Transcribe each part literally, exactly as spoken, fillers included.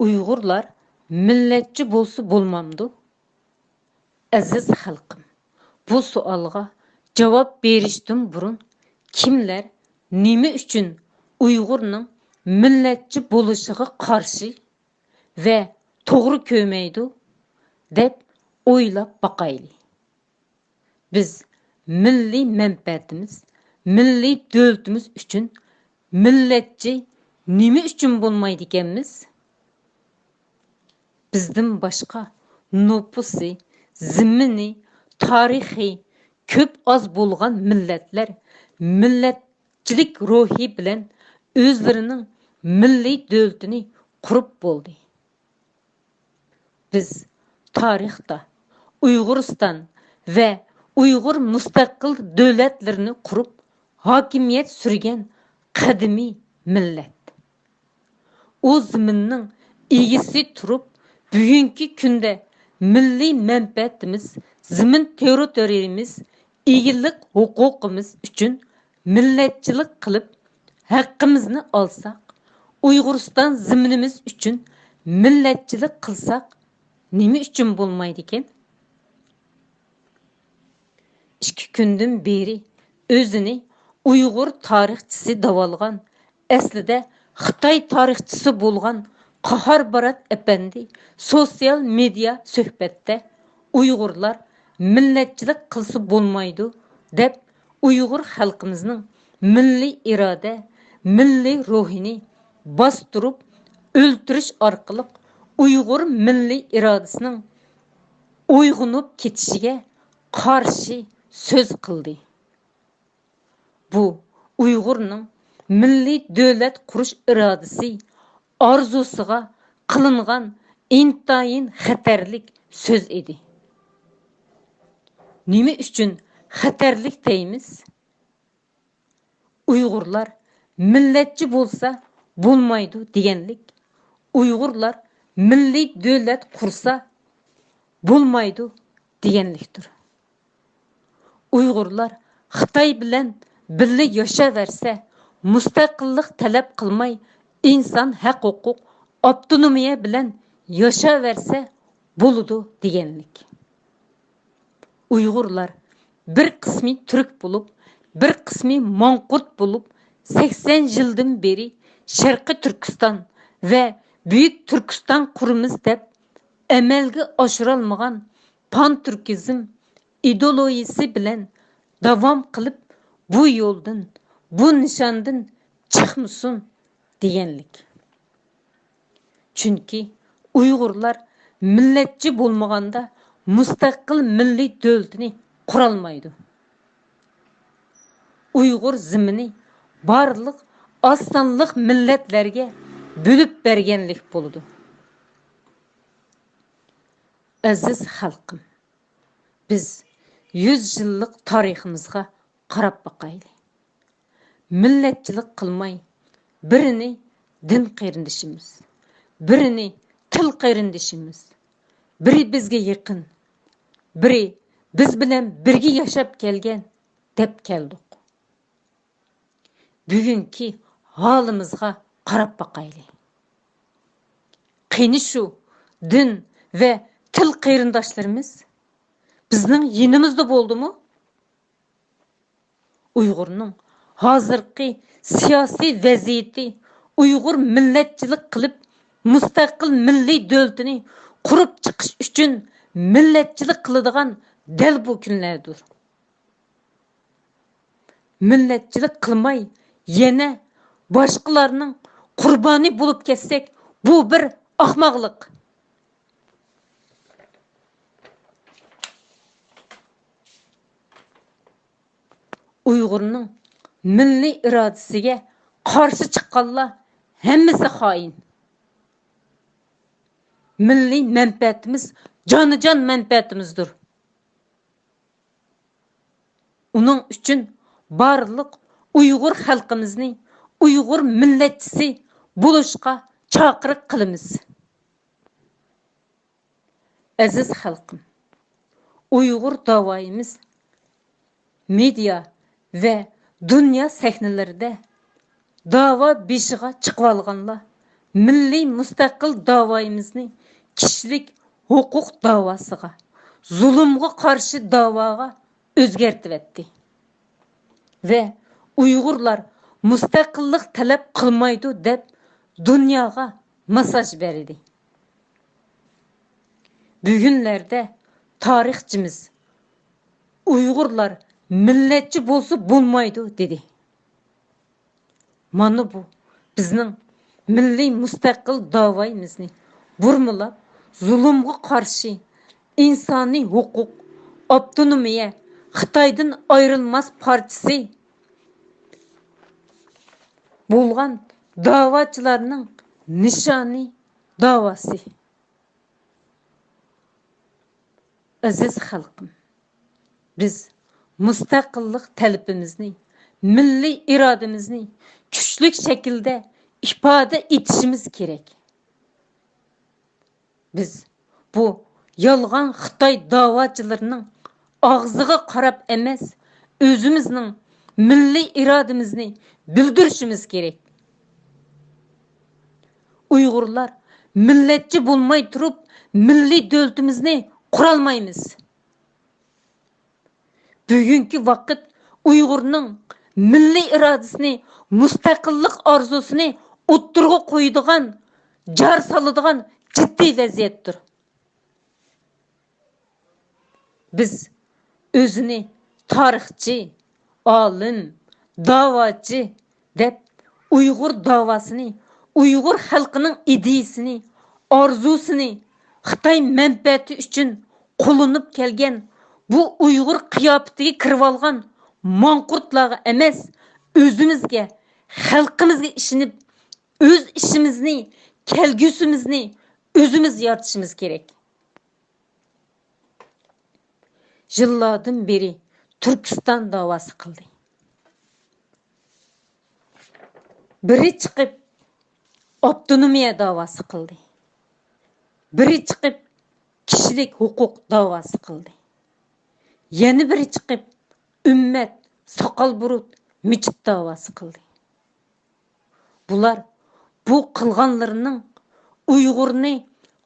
ئۇيغۇرلار مىللەتچى بولسا بولمامدۇ؟ ئەزىز خەلقىم، بۇ سوئالغا جاۋاب بېرىشتىن بۇرۇن، كىملەر نېمە ئۈچۈن ئۇيغۇرنىڭ مىللەتچى بولۇشىغا قارشى ۋە توغرا كۆرمەيدۇ دەپ ئويلاپ باقايلى. بىز مىللىي مەنپەئەتىمىز، مىللىي دۆلىتىمىز ئۈچۈن مىللەتچى نېمە ئۈچۈن بولمايدىكەنمىز؟ بىزدىن باشقا نوپۇسى، زېمىنى، تارىخى كۆپ ئاز بولغان مىللەتلەر مىللەتچىلىك روھى بىلەن ئۆزلىرىنىڭ مىللىي دۆلىتىنى قۇرۇپ بولدى. بىز تارىختا ئۇيغۇرىستان ۋە ئۇيغۇر مۇستەقىل دۆلەتلىرىنى قۇرۇپ، ھاكىمىيەت سۈرگەن قەدىمىي مىللەت. ئۇ زېمىننىڭ ئىگىسى تۇرۇپ، بۈگۈنكى كۈندە مىللىي مەنپەئەتىمىز، زېمىن تېررىتورىيىمىز، ئىگىلىك ھوقۇقىمىز ئۈچۈن مىللەتچىلىك قىلىپ، ھەققىمىزنى ئالساق، ئۇيغۇرىستان زېمىنىمىز ئۈچۈن مىللەتچىلىك قىلساق، نېمە ئۈچۈن بولمايدىكەن؟ ئىككى كۈندىن بېرى ئۆزىنى ئۇيغۇر تارىخچىسى دەۋالغان، ئەسلىدە خىتاي تارىخچىسى بولغان قاھار بارات ئەپەندى سوتسىيال مېدىيا سۆھبەتتە ئۇيغۇرلار مىللەتچىلىك قىلسا بولمايدۇ دەپ، ئۇيغۇر خەلقىمىزنىڭ مىللىي ئىرادە، مىللىي روھىنى باستۇرۇپ ئۆلتۈرۈش ئارقىلىق ئۇيغۇر مىللىي ئىرادىسىنىڭ ئويغىنىپ كېتىشىگە قارشى سۆز قىلدى. بۇ ئۇيغۇرنىڭ مىللىي دۆلەت قۇرۇش ئىرادىسى، ئارزۇسىغا قىلىنغان ئىنتايىن خەتەرلىك سۆز ئىدى. نېمە ئۈچۈن خەتەرلىك دەيمىز؟ ئۇيغۇرلار مىللەتچى بولسا بولمايدۇ دېگەنلىك، ئۇيغۇرلار مىللىي دۆلەت قۇرسا بولمايدۇ دېگەنلىكتۇر. ئۇيغۇرلار خىتاي بىلەن بىللە ياشاۋەرسە، مۇستەقىللىق تەلەپ قىلماي، ئىنسان ھەق ھوقۇق، ئاپتونومىيە بىلەن ياشاۋەرسە بولىدۇ دېگەنلىك. ئۇيغۇرلار بىر قىسمى تۈرك بولۇپ، بىر قىسمى ماڭقۇرت بولۇپ، سەكسەن يىلدىن بېرى شەرقىي تۈركىستان ۋە بۈيۈك تۈركىستان قۇرىمىز دەپ ئەمەلگە ئاشۇرالمىغان پانتۈركىزم ئىدېئولوگىيىسى بىلەن داۋام قىلىپ، بۇ يولدىن، بۇ نىشاندىن چىقمىسۇن دېگەنلىك. چۈنكى ئۇيغۇرلار مىللەتچى بولمىغاندا مۇستەقىل مىللىي دۆلىتىنى قۇرالمايدۇ. ئۇيغۇر زېمىنى بارلىق ئاز سانلىق مىللەتلەرگە بۆلۈپ بەرگەنلىك بولىدۇ. ئەزىز خەلقىم، بىز يۈز يىللىق تارىخىمىزغا قاراپ باقايلى. مىللەتچىلىك قىلماي، بىرىنى دىن قېرىندىشىمىز، بىرىنى تىل قېرىندىشىمىز، بىرى بىزگە يېقىن، بىرى بىز بىلەن بىرگە ياشاپ كەلگەن دەپ كەلدۇق. بۈگۈنكى ھالىمىزغا قاراپ باقايلى. قېنى شۇ دىن ۋە تىل قېرىنداشلىرىمىز بىزنىڭ يېنىمىزدا بولدىمۇ؟ ئۇيغۇرنىڭ ھازىرقى سىياسىي ۋەزىيىتى ئۇيغۇر مىللەتچىلىك قىلىپ، مۇستەقىل مىللىي دۆلىتىنى قۇرۇپ چىقىش ئۈچۈن مىللەتچىلىك قىلىدىغان دەل بۇ كۈنلەردۇر. مىللەتچىلىك قىلماي، يەنە باشقىلارنىڭ قۇربانى بولۇپ كەتسەك، بۇ بىر ئاخماقلىق. ئۇيغۇرنىڭ مىللىي ئىرادىسىگە قارشى چىققانلار ھەممىسى خائىن. مىللىي مەنپەئەتىمىز جانىجان مەنپەئەتىمىزدۇر. ئۇنىڭ ئۈچۈن بارلىق ئۇيغۇر خەلقىمىزنى ئۇيغۇر مىللەتچىسى بولۇشقا چاقىرىق قىلىمىز. ئەزىز خەلقىم، ئۇيغۇر داۋايىمىز مېدىيا ۋە دۇنيا سەھنىلىرىدە داۋا بېشىغا چىقىۋالغانلار مىللىي مۇستەقىل داۋايىمىزنى كىشىلىك ھوقۇق داۋاسىغا، زۇلۇمغا قارشى داۋاغا ئۆزگەرتىۋەتتى ۋە ئۇيغۇرلار مۇستەقىللىق تەلەپ قىلمايدۇ دەپ دۇنياغا ماساژ بەردى. بۈگۈنلەردە تارىخچىمىز، «ئۇيغۇرلار مىللەتچى بولسا بولمايدۇ» دېدى. مانا بۇ بىزنىڭ مىللىي مۇستەقىل داۋايىمىزنى بۇرمىلاپ، زۇلۇمغا قارشى، ئىنسانىي ھوقۇق، ئاپتونومىيە، خىتايدىن ئايرىلماس پارچىسى بولغان داۋاچىلارنىڭ نىشانىي داۋاسى. ئەزىز خەلقىم، بىز مۇستەقىللىق تەلىپىمىزنى، مىللىي ئىرادىمىزنى كۈچلۈك شەكىلدە ئىپادە ئېتىشىمىز كېرەك. بىز بۇ يالغان خىتاي داۋاچىلىرىنىڭ ئاغزىغا قاراپ ئەمەس، ئۆزىمىزنىڭ مىللىي ئىرادىمىزنى بىلدۈرۈشىمىز كېرەك. ئۇيغۇرلار مىللەتچى بولماي تۇرۇپ، مىللىي دۆلىتىمىزنى قۇرالمايمىز. بۈگۈنكى ۋاقىت ئۇيغۇرنىڭ مىللىي ئىرادىسىنى، مۇستەقىللىق ئارزۇسىنى ئوتتۇرىغا قويىدىغان، جار سالىدىغان جىددىي ۋەزىيەتتۇر. بىز ئۆزىنى تارىخچى، ئالىم، داۋاچى دەپ، ئۇيغۇر داۋاسىنى، ئۇيغۇر خەلقىنىڭ ئىدىيىسىنى، ئارزۇسىنى خىتاي مەنپەئەتى ئۈچۈن قوللىنىپ كەلگەن بۇ ئۇيغۇر قىياپىتىگە كىرىۋالغان ماڭقۇرتلارغا ئەمەس، ئۆزىمىزگە، خەلقىمىزگە ئىشىنىپ، ئۆز ئىشىمىزنى، كەلگۈسىمىزنى ئۆزىمىز يارىتىشىمىز كېرەك. يىللاردىن بېرى تۈركىستان داۋاسى قىلدى. بىرى چىقىپ ئاپتونومىيە داۋاسى قىلدى. بىرى چىقىپ كىشىلىك ھوقۇق داۋاسى قىلدى. يەنە بىرى چىقىپ ئۈممەت، ساقال-بۇرۇت، مىچىت داۋاسى قىلدى. بۇلار بۇ قىلغانلىرىنىڭ ئۇيغۇرنى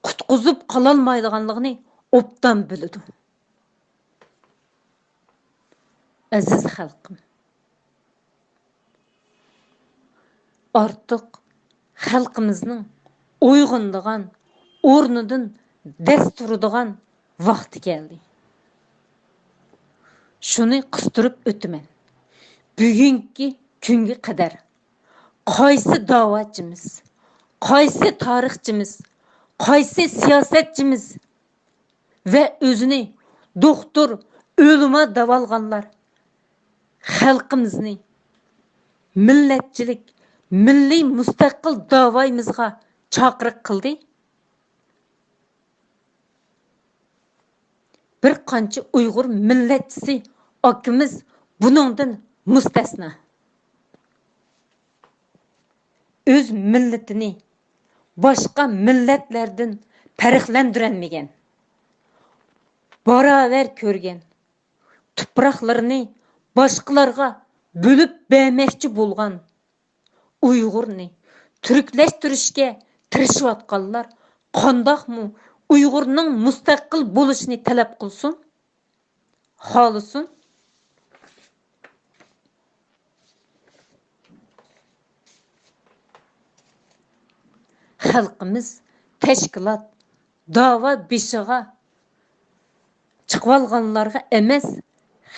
قۇتقۇزۇپ قالالمايدىغانلىقىنى ئوبدان بىلىدۇ. ئەزىز خەلقىم، ئارتۇق خەلقىمىزنىڭ ئويغىنىدىغان، ئورنىدىن دەس تۇرىدىغان ۋاقتى كەلدى. شۇنى قىستۇرۇپ ئۆتىمەن. بۈگۈنكى كۈنگە قەدەر قايسى داۋاچىمىز، قايسى تارىخچىمىز، قايسى سىياسەتچىمىز ۋە ئۆزىنى دوختۇر، ئۆلىما دەۋالغانلار خەلقىمىزنى مىللەتچىلىك، مىللىي مۇستەقىل داۋايىمىزغا چاقىرىق قىلدى؟ بىر قانچە ئۇيغۇر مىللەتچىسى ئاكىمىز بۇنىڭدىن مۇستەسنا. ئۆز مىللىتىنى باشقا مىللەتلەردىن پەرقلەندۈرەلمىگەن، باراۋەر كۆرگەن، تۇپراقلىرىنى باشقىلارغا بۆلۈپ بەرمەكچى بولغان، ئۇيغۇرنى تۈركلەشتۈرۈشكە تىرىشىۋاتقانلار قانداقمۇ ئۇيغۇرنىڭ مۇستەقىل بولۇشىنى تەلەپ قىلسۇن، خالىسۇن؟ خەلقىمىز تەشكىلات، داۋا بېشىغا چىقىۋالغانلارغا ئەمەس،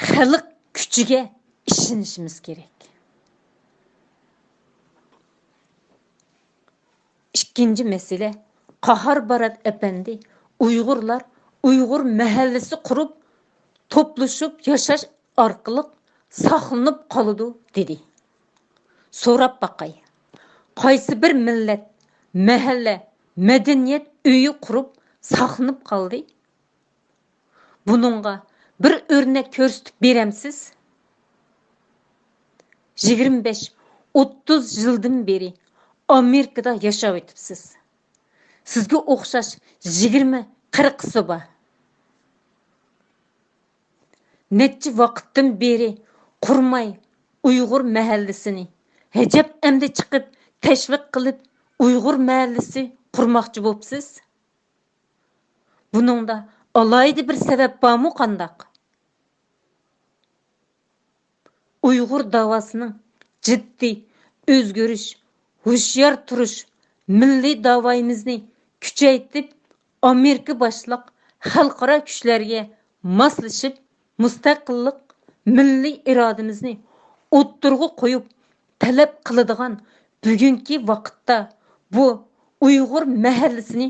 خەلق كۈچىگە ئىشىنىشىمىز كېرەك. ئىككىنچى مەسىلە، قاھار بارات ئەپەندى ئۇيغۇرلار ئۇيغۇر مەھەللىسى قۇرۇپ، توپلىشىپ ياشاش ئارقىلىق ساقلىنىپ قالىدۇ، دېدى. سوراپ باقاي، قايسى بىر مىللەت مەھەللە مەدەنىيەت ئۆيى قۇرۇپ ساقلىنىپ قالدى؟ بۇنىڭغا بىر ئۆرنەك كۆرسىتىپ بېرەمسىز؟ يىگىرمە بەش، ئوتتۇز يىلدىن بېرى ئامېرىكىدا ياشاۋېتىپسىز. سىزگە ئوخشاش يىگىرمە، قىرىقىسى بار. نەچچە ۋاقىتتىن بېرى قۇرماي ئۇيغۇر مەھەللىسىنى، ھەجەپ ئەمدى چىقىپ تەشۋىق قىلىپ ئۇيغۇر مەھەللىسى قۇرماقچى بوپسىز؟ بۇنىڭدا ئالاھىدە بىر سەۋەب بارمۇ قانداق؟ ئۇيغۇر داۋاسىنىڭ جىددىي ئۆزگىرىش، ھوشيار تۇرۇش، مىللىي داۋايىمىزنى كۈچەيتىپ، ئامېرىكا باشلىق خەلقئارا كۈچلەرگە ماسلىشىپ، مۇستەقىللىق، مىللىي ئىرادىمىزنى ئوتتۇرىغا قويۇپ تەلەپ قىلىدىغان بۈگۈنكى ۋاقىتتا بۇ ئۇيغۇر مەھەللىسىنى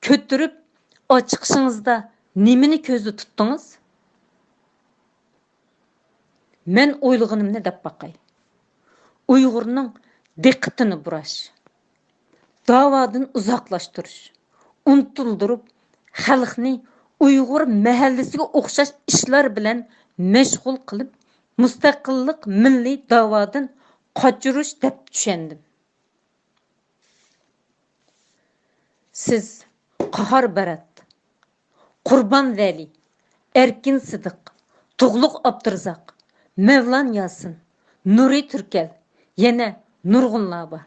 كۆتۈرۈپ ئاچىقىشىڭىزدا نېمىنى كۆزدە تۇتتىڭىز؟ مەن ئويلىغىنىمنى دەپ باقاي. ئۇيغۇرنىڭ دىققىتىنى بۇراش، داۋادىن ئۇزاقلاشتۇرۇش، ئۇنتۇلدۇرۇپ، خەلقنى ئۇيغۇر مەھەللىسىگە ئوخشاش ئىشلار بىلەن مەشغۇل قىلىپ، مۇستەقىللىق مىللىي داۋادىن قاچۇرۇش دەپ چۈشەندىم. سىز قاھار بەرەت، قۇربان ۋەلى، ئەركىن سىدىق، تۇغلۇق ئابدۇرازاق، مەۋلان ياسىن، نۇرى تۈركەل، يەنە نۇرغۇنلار بار.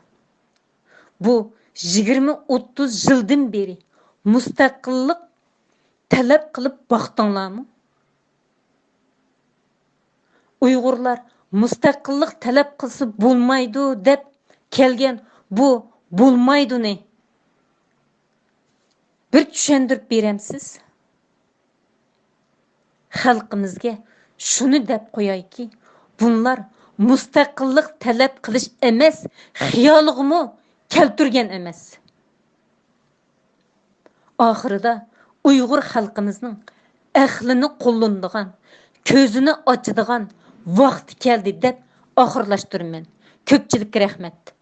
بۇ يىگىرمە ئوتتۇز يىلدىن بېرى مۇستەقىللىق تەلەپ قىلىپ باقتىڭلارمۇ؟ ئۇيغۇرلار مۇستەقىللىق تەلەپ قىلسا بولمايدۇ دەپ كەلگەن بۇ بولمايدۇنى بىر چۈشەندۈرۈپ بېرەمسىز؟ خەلقىمىزگە شۇنى دەپ قويايكى، بۇلار مۇستەقىللىق تەلەپ قىلىش ئەمەس، خىيالىغىمۇ كەلتۈرگەن ئەمەس. ئاخىرىدا ئۇيغۇر خەلقىمىزنىڭ ئەقلىنى قوللىنىدىغان، كۆزىنى ئاچىدىغان ۋاقتى كەلدى دەپ ئاخىرلاشتۇرىمەن. كۆپچىلىككە رەھمەت.